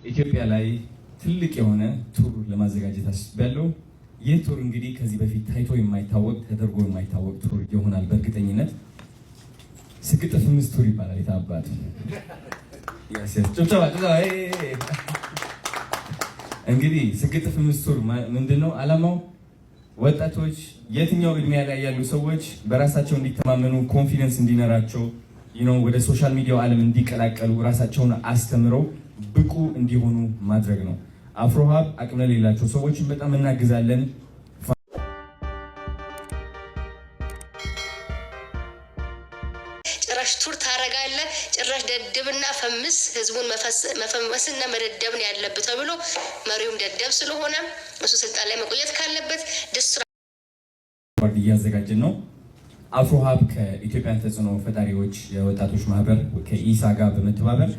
ኢትዮጵያ ላይ ትልቅ የሆነ tour ለማዘጋጀት አስቤያለሁ። ይህ tour እንግዲህ ከዚህ በፊት ታይቶ የማይታወቅ፣ ተደርጎ የማይታወቅ tour ይሆናል በእርግጠኝነት። ስግጥ ፍምስ tour ይባላል። የታባቱ ጭብጨባ ጭብጨባ። እንግዲህ ስግጥ ፍምስ tour ምንድን ነው ዓላማው? ወጣቶች፣ የትኛው እድሜ ላይ ያሉ ሰዎች በራሳቸው እንዲተማመኑ፣ confidence እንዲኖራቸው፣ ወደ social media ው ዓለም እንዲቀላቀሉ፣ ራሳቸውን አስተምረው ብቁ እንዲሆኑ ማድረግ ነው። አፍሮሀብ አቅም ለሌላቸው ሰዎችን በጣም እናግዛለን። ጭራሽ tour ታረጋለህ፣ ጭራሽ ደድብና ፈምስ፣ ህዝቡን መፈመስና መደደብ ነው ያለብህ ተብሎ መሪውም ደደብ ስለሆነ እሱ ስልጣን ላይ መቆየት ካለበት ደስ እያዘጋጀን ነው። አፍሮሀብ ከኢትዮጵያን ተጽዕኖ ፈጣሪዎች የወጣቶች ማህበር ከኢሳ ጋር በመተባበር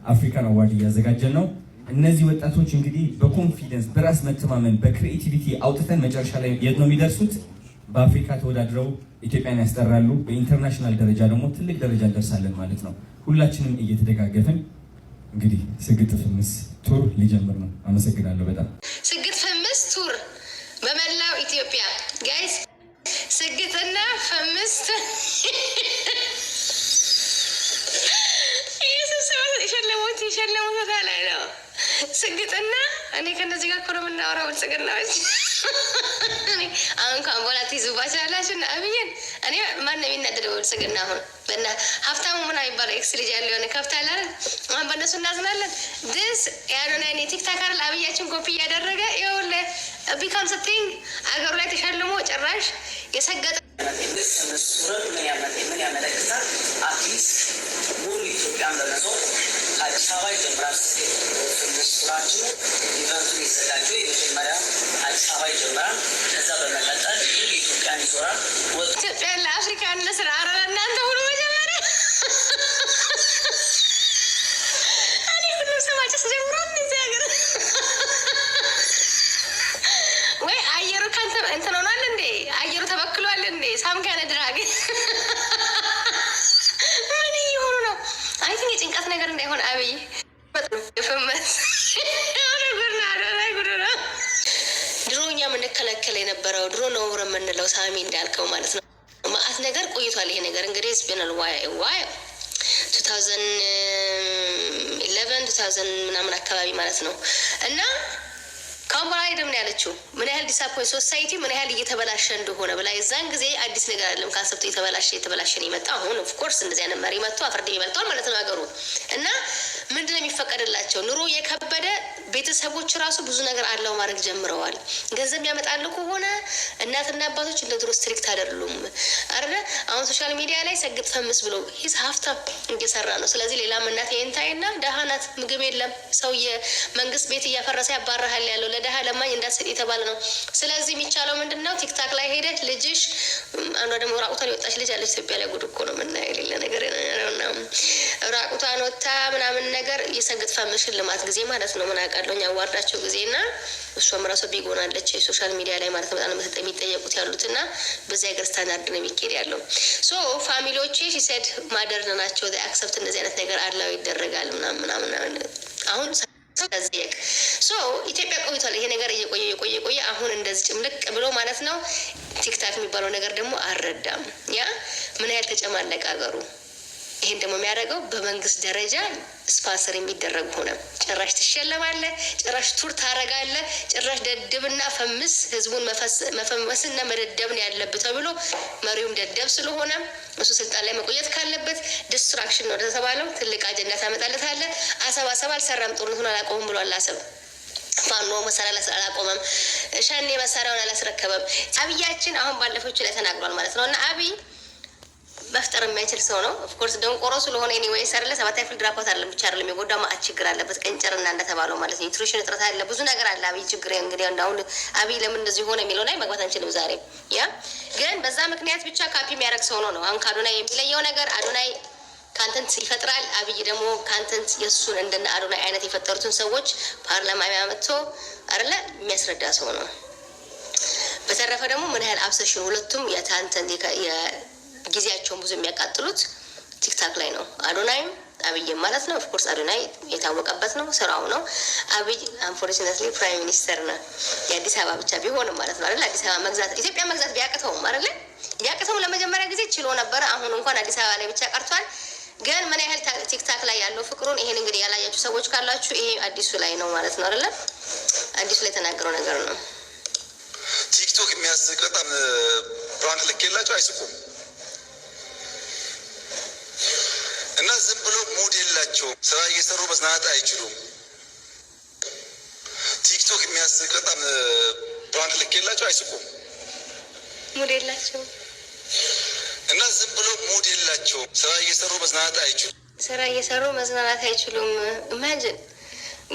African Award እያዘጋጀን ነው። እነዚህ ወጣቶች እንግዲህ በ confidence፣ በራስ መተማመን፣ በ creativity አውጥተን መጨረሻ ላይ የት ነው የሚደርሱት? በአፍሪካ ተወዳድረው ኢትዮጵያን ያስጠራሉ። በ international ደረጃ ደግሞ ትልቅ ደረጃ እንደርሳለን ማለት ነው። ሁላችንም እየተደጋገፍን እንግዲህ ስግጥ ፍምስ tour ሊጀምር ነው። አመሰግናለሁ በጣም። ስግጥ ፍምስ tour በመላው ኢትዮጵያ guys፣ ስግጥና ፍምስ የሸለሙት የሸለሙት ቦታ ላይ ነው። ስግጥና እኔ ከነዚህ ጋር እኮ ነው የምናወራው። ብልጽግናዎች አሁን ከአሁን በኋላ ትይዙባቸው ያላችሁ እና አብይን እኔ ማን ነው የሚናደደው? ብልጽግና አሁን በና ሀብታሙ ምናምን የሚባለው ex ልጅ ያለው የሆነ ከብት አለ አይደል? አሁን በእነሱ እናዝናለን። this የአዶናይ TikTok አይደል? አብያችን ኮፒ እያደረገ ይኸውልህ become something አገሩ ላይ ተሸልሞ ጭራሽ የሰገጠ ምን ያመለክታል? At least ሙሉ ኢትዮጵያን በመዞር ከአዲስ አበባ ይጀምራል። ስራችን event ኡ የሚዘጋጀው የመጀመሪያ አዲስ አበባ ይጀምራል። ከዛ በመቀጠል ሙሉ ኢትዮጵያን ይዞራል። ኢትዮጵያን ለአፍሪካ እንስራ። ኧረ እናንተ ሁሉ መጀመሪያ እኔ ሁሉም ሰው ማጨስ ጀምሯል እዚህ ሀገር፣ ወይ አየሩ ከንተ እንትን ሆኗል እንዴ? አየሩ ተበክሏል እንዴ? Some kind of drug ምን እየሆኑ ነው? I think የጭንቀት ነገር እንዳይሆን አብይ ፍመስ። ድሮ እኛ የምንከለከል የነበረው፣ ድሮ ነውር የምንለው፣ ሳሚ እንዳልከው ማለት ነው። ማአት ነገር ቆይቷል። ይሄ ነገር እንግዲህ it's been a while 2011 2000 ምናምን አካባቢ ማለት ነው። እና ከአሁን በኋላ አይደለም ነው ያለችው። ምን ያህል disappoint society ምን ያህል እየተበላሸ እንደሆነ ብላ የዛን ጊዜ አዲስ ነገር አይደለም። Concept ኡ እየተበላሸ እየተበላሸ ነው የመጣው። አሁን of course እንደዚህ አይነት መሪ መጥቶ አፈርድ ይበልጠዋል ማለት ነው ሀገሩ። እና ምንድን ነው የሚፈቀድላቸው? ኑሮ የከበደ ቤተሰቦች ራሱ ብዙ ነገር allow ማድረግ ጀምረዋል። ገንዘብ ያመጣሉ ከሆነ እናትና አባቶች እንደ ድሮ strict አይደሉም አረ አሁን social media ላይ ሰግጥ ፈምስ ብሎ he's ሀብታም እየሰራ ነው። ስለዚህ ሌላም እናት የንታይና ደሃ ናት፣ ምግብ የለም፣ ሰው መንግስት ቤት እያፈረሰ ያባረሃል ያለው፣ ለደሃ ለማኝ እንዳትሰጥ የተባለ ነው። ስለዚህ የሚቻለው ምንድን ነው? TikTok ላይ ሄደ ልጅሽ፣ አንዷ ደግሞ ራቁቷን የወጣች ልጅ አለች ኢትዮጵያ ላይ። ጉድ እኮ ነው የምናየው፣ የሌለ ነገር። ራቁቷን ወታ ምናምን ነገር የሰግጥ ፈምስ ሽልማት ጊዜ ማለት ነው። ምን አውቃለሁ award ኣቸው ጊዜ እና እሷም ራሷ big ሆናለች የ social media ላይ ማለት ነው። በጣም የሚጠየቁት ያሉት እና በዚህ ሀገር ስታንዳርድ ነው የሚካሄድ ያለው። So family ዎቼ she said modern ናቸው። Accept እንደዚህ አይነት ነገር allow ይደረጋል ምናምን ምናምን አሁን ጠየቅ። So ኢትዮጵያ ቆይቷል ይሄ ነገር፣ እየቆየ እየቆየ ቆየ አሁን እንደዚህ ጭምልቅ ብሎ ማለት ነው። TikTok የሚባለው ነገር ደግሞ አልረዳም። ያ ምን ያህል ተጨማለቀ ሀገሩ። ይሄን ደግሞ የሚያደርገው በመንግስት ደረጃ ስፖንሰር የሚደረግ ሆነ። ጭራሽ ትሸለማለህ፣ ጭራሽ tour ታረጋለህ፣ ጭራሽ ደድብና ፈምስ፣ ህዝቡን መፈመስና መደደብ ነው ያለብህ ተብሎ መሪውም ደደብ ስለሆነ እሱ ስልጣን ላይ መቆየት ካለበት destruction ነው ተባለው። ትልቅ አጀንዳ ታመጣለታለህ። አሰብ አሰብ አልሰራም፣ ጦርነቱን አላቆምም ብሏል። አሰብ ፋኖ መሳሪያ አላቆመም፣ ሸኔ መሳሪያውን አላስረከበም። አብያችን አሁን ባለፈው ላይ ተናግሯል ማለት ነው። እና አብይ መፍጠር የማይችል ሰው ነው። Of course ደንቆሮ ስለሆነ anyway ሰርለ ሰባተኛ ክፍል dropout አይደለም ብቻ አይደለም የጎዳ፣ ማአት ችግር አለበት። ቀንጨርና እንደተባለው ማለት ነው። Nutrition እጥረት አለ፣ ብዙ ነገር አለ። አብይ ችግር እንግዲህ አሁን አብይ ለምን እንደዚህ ሆነ የሚለው ላይ መግባት አንችልም ዛሬ። ያ ግን በዛ ምክንያት ብቻ ካፒ የሚያደርግ ሰው ነው ነው። አሁን ከአዶናይ የሚለየው ነገር አዶናይ content ይፈጥራል። አብይ ደግሞ content የእሱን እንደነ አዶናይ አይነት የፈጠሩትን ሰዎች ፓርላማ የሚያመጥቶ አይደለ የሚያስረዳ ሰው ነው። በተረፈ ደግሞ ምን ያህል obsession ሁለቱም የ content ጊዜያቸውን ብዙ የሚያቃጥሉት TikTok ላይ ነው። አዶናይም አብይ ማለት ነው። Of course አዶናይ የታወቀበት ነው፣ ስራው ነው። አብይ unfortunately prime minister ነው የአዲስ አበባ ብቻ ቢሆንም ማለት ነው አይደል? አዲስ አበባ መግዛት፣ ኢትዮጵያ መግዛት ቢያቅተውም፣ አይደለ? ቢያቅተውም ለመጀመሪያ ጊዜ ችሎ ነበረ። አሁን እንኳን አዲስ አበባ ላይ ብቻ ቀርቷል። ግን ምን ያህል TikTok ላይ ያለው ፍቅሩን፣ ይሄን እንግዲህ ያላያችሁ ሰዎች ካላችሁ ይሄ አዲሱ ላይ ነው ማለት ነው አይደለ? አዲሱ ላይ የተናገረው ነገር ነው። TikTok የሚያስቅ በጣም prank ልኬላቸው አይስቁም እና ዝም ብሎ mood የላቸውም። ስራ እየሰሩ መዝናናት አይችሉም። TikTok የሚያስቅ በጣም prank ልኬላቸው አይስቁም። Mood የላቸውም። እና ዝም ብሎ mood የላቸውም። ስራ እየሰሩ መዝናናት አይችሉም። ስራ እየሰሩ መዝናናት አይችሉም። Imagine,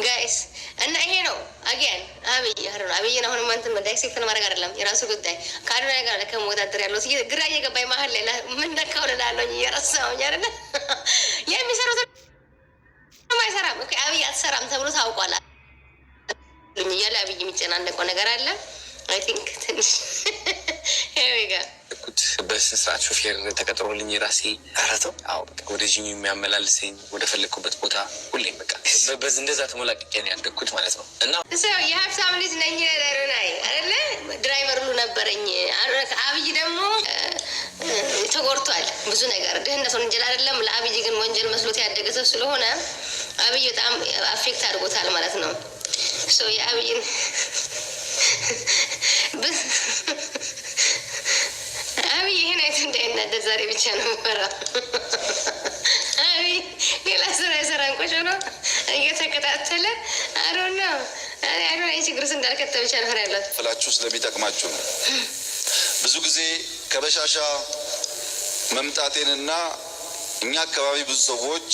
guys። እና ይሄ ነው again አብይ ነው። አብይን አሁን እንትን dissect ማድረግ አይደለም፣ የራሱ ጉዳይ። ከአዶናይ ጋር ከመወዳደር ያለው ግራ እየገባኝ መሀል ላይ ምን ነካው እላለሁኝ፣ እየረሳሁኝ አይደለ? የሚሰሩት አይሰራም። አብይ አትሰራም ተብሎ ታውቋል እያለ አብይ የሚጨናነቀው ነገር አለ። I think ትንሽ ጋ በስነ ስርዓት ሾፌር ተቀጥሮልኝ ራሴ ኧረ ተው። አዎ፣ በቃ ወደ ጂም የሚያመላልሰኝ፣ ወደ ፈለግኩበት ቦታ ሁሌም በቃ በዚህ እንደዛ ተሞላቅቄ ነው ያደግኩት ማለት ነው። እና ሰው የሀብታም ልጅ ነኝ ይላል አዶናይ አይደለ? Driver ሁሉ ነበረኝ። አብይ ደግሞ ተጎድቷል ብዙ ነገር። ድህነት ወንጀል አይደለም። ለአብይ ግን ወንጀል መስሎት ያደገ ሰው ስለሆነ አብይ በጣም affect አድርጎታል ማለት ነው። So የአብይን አብይ ይሄን አይቶ እንዳይናደድ ዛሬ ብቻ ነው የምፈራው። አብይ ሌላ ስራ የሰራን ቁጭ ብሎ እየተከታተለ አሮ ነው አዶናይ ችግር ውስጥ እንዳልከተ ብቻ ነው ያለት። ፍላችሁ ስለሚጠቅማችሁ ነው። ብዙ ጊዜ ከበሻሻ መምጣቴንና እኛ አካባቢ ብዙ ሰዎች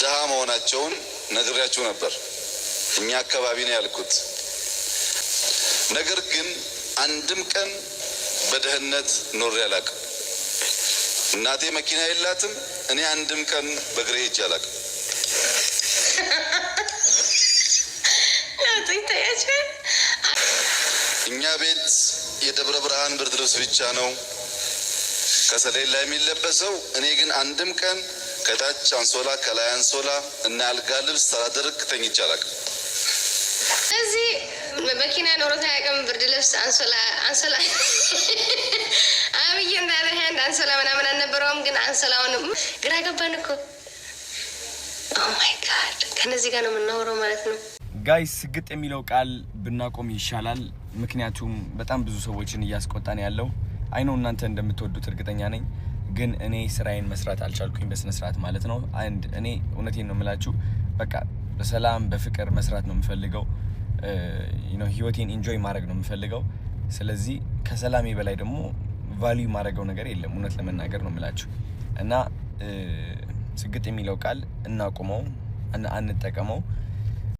ድሃ መሆናቸውን ነግሬያችሁ ነበር። እኛ አካባቢ ነው ያልኩት። ነገር ግን አንድም ቀን በድህነት ኖሬ አላውቅም። እናቴ መኪና የላትም። እኔ አንድም ቀን በእግሬ ሄጄ አላውቅም። ለውጡ ይታያችኋል። እኛ ቤት የደብረ ብርሃን ብርድ ልብስ ብቻ ነው ከሰሌን ላይ የሚለበሰው። እኔ ግን አንድም ቀን ከታች አንሶላ ከላይ አንሶላ እና አልጋ ልብስ ሳላደርግ ተኝቼ አላውቅም። እዚህ መኪና ኖሮት አያውቅም። ብርድ ልብስ፣ አንሶላ፣ አንሶላ አብይ እንዳለ አንድ አንሶላ ምናምን አልነበረውም። ግን አንሶላውን ግራ ገባን እኮ። Oh my God፣ ከነዚህ ጋር ነው የምናወራው ማለት ነው። Guys፣ ስግጥ የሚለው ቃል ብናቆም ይሻላል። ምክንያቱም በጣም ብዙ ሰዎችን እያስቆጣን ያለው። I know እናንተ እንደምትወዱት እርግጠኛ ነኝ። ግን እኔ ስራዬን መስራት አልቻልኩኝ በስነ ስርዓት ማለት ነው። And እኔ እውነቴን ነው የምላችሁ፣ በቃ በሰላም በፍቅር መስራት ነው የምፈልገው። ህይወቴን enjoy ማድረግ ነው የምፈልገው። ስለዚህ ከሰላሜ በላይ ደግሞ value የማደርገው ነገር የለም፣ እውነት ለመናገር ነው የምላችሁ። እና ስግጥ የሚለው ቃል እናቁመው፣ አንጠቀመው።